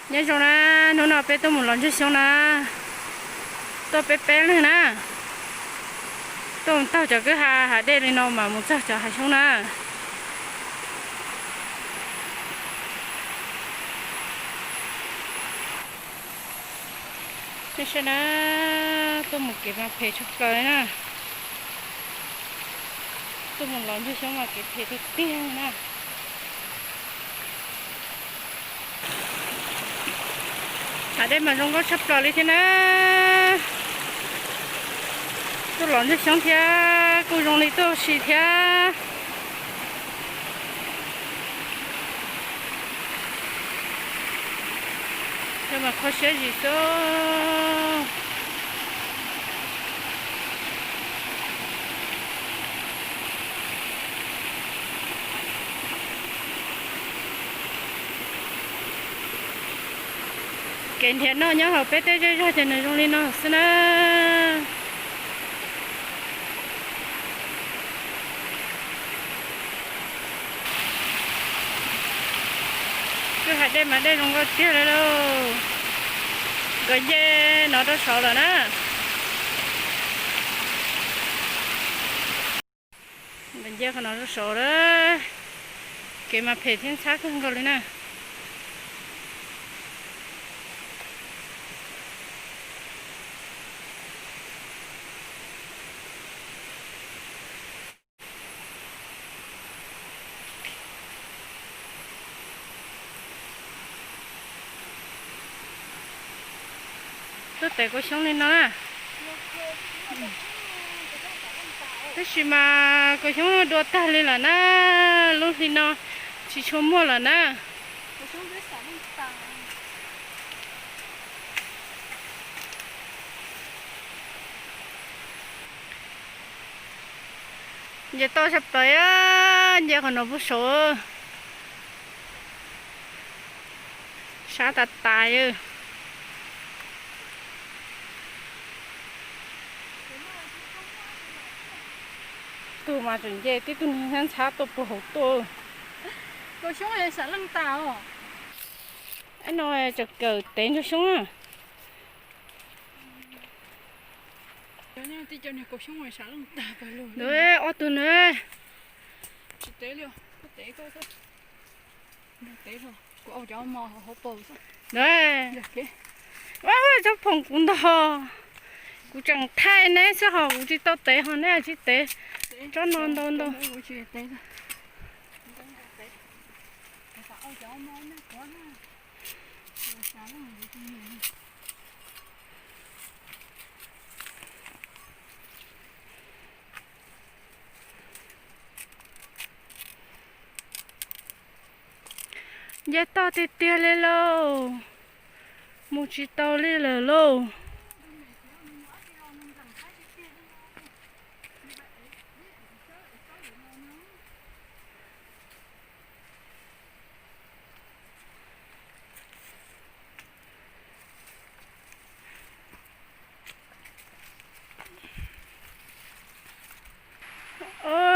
Nyob zoo na, hnub no peb tuaj mus los ntsuag xyoob na, tuaj peb peb leeg na, tuaj mus taug cov kwj ha hav dej li no mas mus txog cov hav xyoob na. Nej saib na, tuaj mus kev mas phem tshaj plaws li na, tuaj mus los ntsuag xyoob mas kev phem tiag tiag na. Hav dej mas zoo nkauj tshaj plaws li thiab na. Tuaj los ntsuag xyoob thiab kuj zoo li tuaj ua si thiab. Yog mas kho siab zim xwb. Kev nrhiav noj nyob hauv peb tej zej zog ces nws zoo li no xwb na. Kwj ha dej mas dej zoo nkauj tiag li lauj. Nkawd nce no rau saud lawm na. Nkawd nce qhov no rau saud lawm. Kev mas phem thiab ntxhab kawg nkaus li na. Tuaj tev kaus xyoob li no na. Tab sis mas kaus xyoob dua tag li lawm na, lub hli no tsis tshua muaj lawm na. Nce toj tshaj plaws, nce qhov no puag saud. Sab tas tas. Tug mas tseem nce tib tug niag ntxhab tuaj puag hauv tuaj. Kaus xyoob sam leej tas os. Ab no tseem kawm tev ntsuag xyoob na. Ob tug na. Tsis tev li, koj tev koj xwb. Kuv au cov mos hauv paus xwb. Tsob phoom kuv ntog, kuv tseem thaij neb xwb ho kuv tsis tau tev ho neb tsis tev. Tsob no ntau ntau. Nce toj tiag tiag li lauj, mus tsis tau li lawm lauj.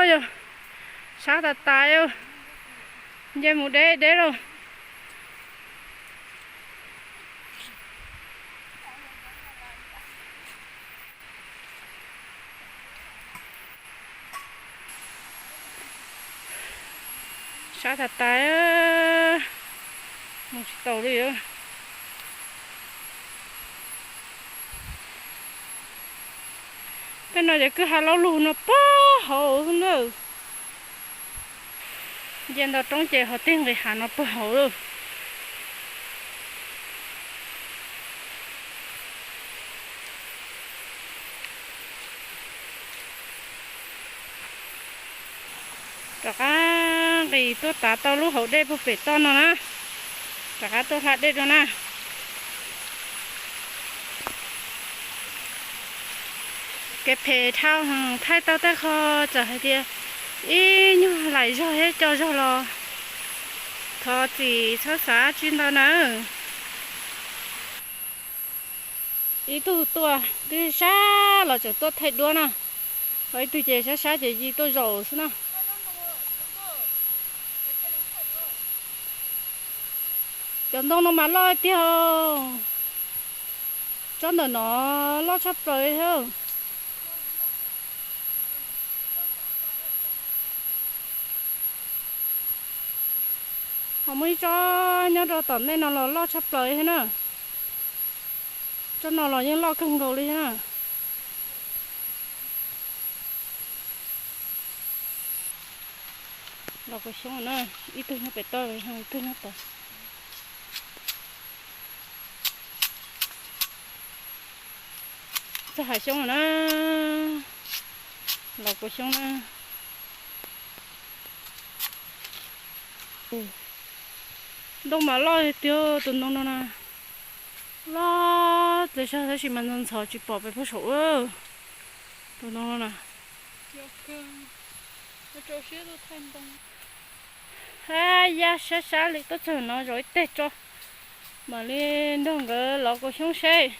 Yog sab tas tas, nce mus deb deb lauj. Sab tas tas, mus tsis taus li. Tej no ces kwj ha laub lug no puag hauv na. Nce nto roob ces ho tig nqis hav no puag hauv lawm. Rov qab nqis tuaj tav tau lub hauv dej puag pem toj no na. Rov qab tuaj hla dej dua na. Kev phem dhau heev, thaij tau tej qho txawm hais tias ib nyuag laim zog thiab co zog los thov txim txhob xav tsi ntau nawb. Ib tug tuaj twb sab los tseem tuaj thaij duab na, ho ib tug ces sab sab ces ci tuaj zaum xwb na. Cov ntoo no mas loj tiag. Tsob ntawm no loj tshaj plaws thiab. Ho muaj ib tsob nyob rau tom ntej no los loj tshaj plaws thiab na. Tsob no los yeej loj kawg nkaus li na. Los kaus xyoob na, ib tug nyob pem toj, ib tug nyob tod. Txog hav xyoob na, los kaus xyoob na. Ntoo mas loj tiag, tus ntoo no na, loj txaus zog tab sis mas ntxhov ntxhov tsis pom pem pog saum. Tus ntoo no na, ha ya sab sab li tuaj txog no zov ib teg tso, mam li nrog nkawd lov kaus xyoob seb.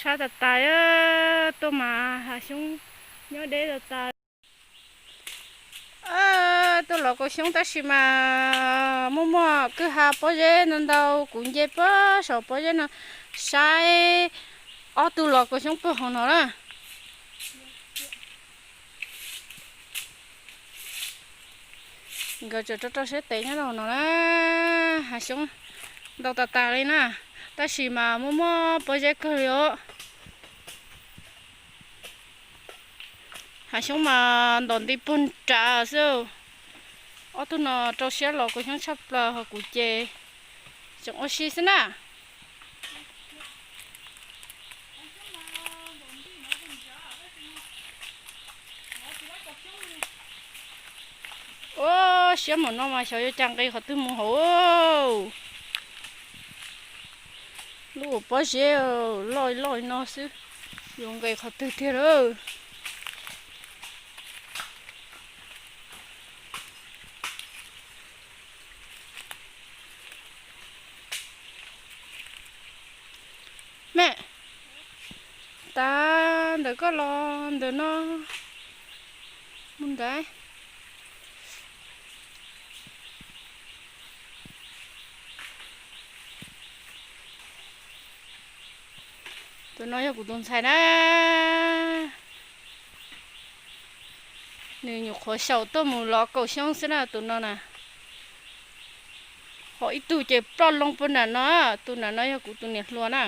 Sab tas tas, tuaj mas hav xyoob nyob deb tas tas. Tuaj lov kaus xyoob tab sis mas muaj muaj kwj ha pob zeb ntau ntau, kuv nce puag saum pob zeb no saib ob tug lov kaus xyoob puag hauv no na. Nkawd tseem rau rau siab tev nyob rau no na. Hav xyoob ntau tas tas li na, tab sis mas muaj muaj pob zeb kawg li os. Hav xyoob mas ntom nti puag nrad xwb. Ob tug no rau siab lov kaus xyoob tshaj plaws, ho kuv ces tseem ua si xwb na. Ua siab mus no mas xyov yuav cog nqis qhov twg mus hauv. Lub pob zeb loj loj no xwb, yuav nqis qhov twg tiag lawm. Me, tas ntawm koj los ntawm no mus ntawd. Tus no yog kuv tus ntxhais na. Nws nyuam qhuav xyaum tuaj mus lov kaum xyoob xwb na tus no na. Ho ib tug ces ploj loo puag nram no, tus nram no yog kuv tus niam hluas na.